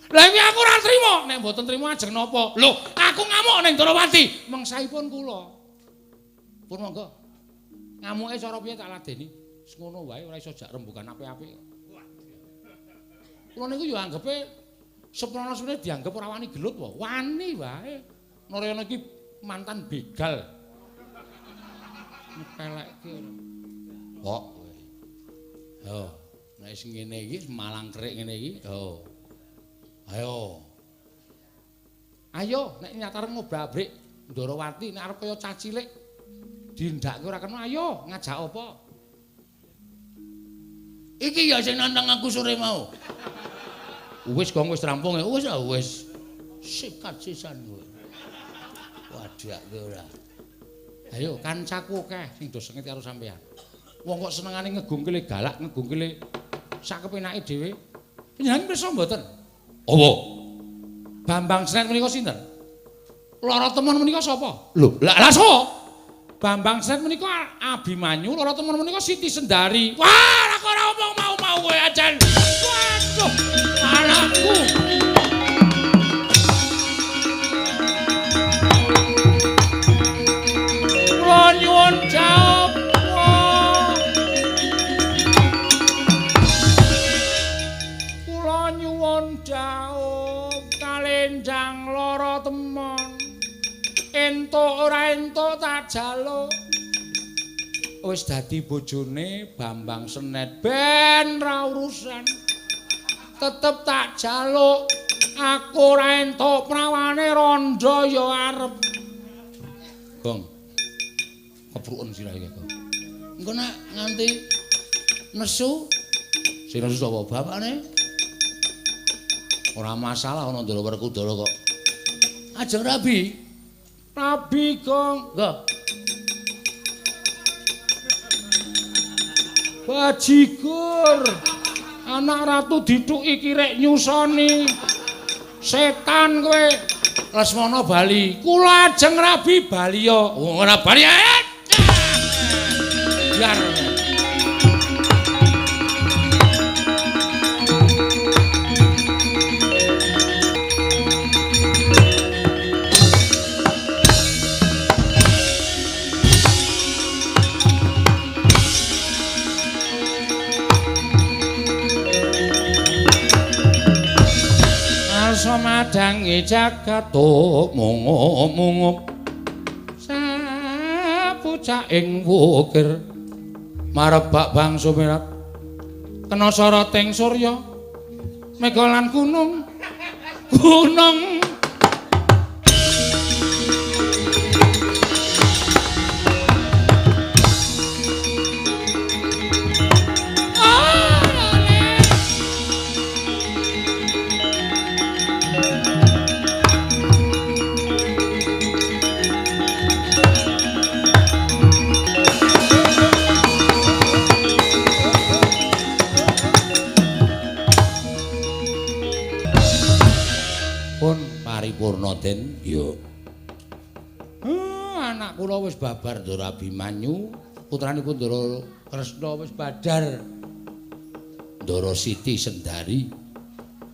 Lah iki aku ora trima, nek mboten trima ajeng napa? Lho, aku ngamuk ning Ndrawati, mengsaipun kula. Pun monggo. Ngamuke cara piye tak ladeni? Wis ngono wae ora iso jak rembugan apik-apik. Kula niku ya anggepe Seprana semene dianggep ora wani gelut wae. Wani wae. Narayana iki mantan begal. Nyepelekke ora. Kok kowe. Yo, nek wis ngene iki malang kerik ngene iki, yo. Ayo. Ayo nek nyatare ngobrak-abrik Ndrawati nek arep kaya cah cilik dindhakke ora kena, ayo ngajak apa? Iki ya sing nantang aku sore mau. Wis gong wis rampung ya, wis ah wis. Sikat sisan kowe. Wadhake ora. Ayo kancaku akeh sing do sengit karo sampean. Wong kok senengane ngegungkile galak, ngegungkile sak kepenake dhewe. Panjenengan pirsa mboten? Apa? Bambang Sret menika sinten? Lara temon menika sapa? Lho, lah sapa? Bambang Sret menika Abimanyu, lara temon menika Siti Sendari. Wah, lah kok ora omong mau-mau kowe ajan. Waduh, anakku. Kula nyuwun jawab. Kula nyuwun jawab kalenjang lara temon. Entuk ora entuk tak jaluk. Wis dadi bojone Bambang Senet ben ra urusan. Tetep tak jaluk. Aku ora entuk prawane rondo ya arep. Gong. Kepruken sirah iki, Gong. Engko nek nganti nesu sing nesu sapa bapakne? Ora masalah ana Ndara Werkudara kok. Ajeng rabi. Rabi, Gong. Nggo. Bajigur. Anak ratu dithuki kirek nyusoni. Setan kowe. Lesmana bali. Kula ajeng rabi baliya. Ora bali. Biar. Madangi jagat mungup-mungup sapucak ing wukir marebak bangsa mirat kena soroting surya mega lan gunung gunung paripurna Den ya. Anak kula wis babar Ndara Abimanyu, putranipun Ndara Kresna wis badar Ndara Siti Sendari.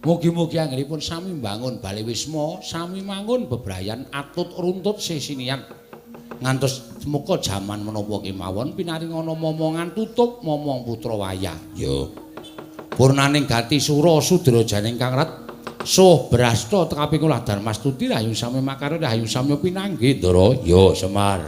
Mugi-mugi anggenipun sami mbangun bale wisma, sami mangun bebrayan atut runtut sesinian. Ngantos muka jaman menapa kemawon pinaringana momongan tutup momong putra wayah. Ya. Purnaning gati sura sudra janing kang rat Suh brasta tekapi kula Darmastuti rahayu sami makarya rahayu sami pinanggih Ndara. Ya Semar.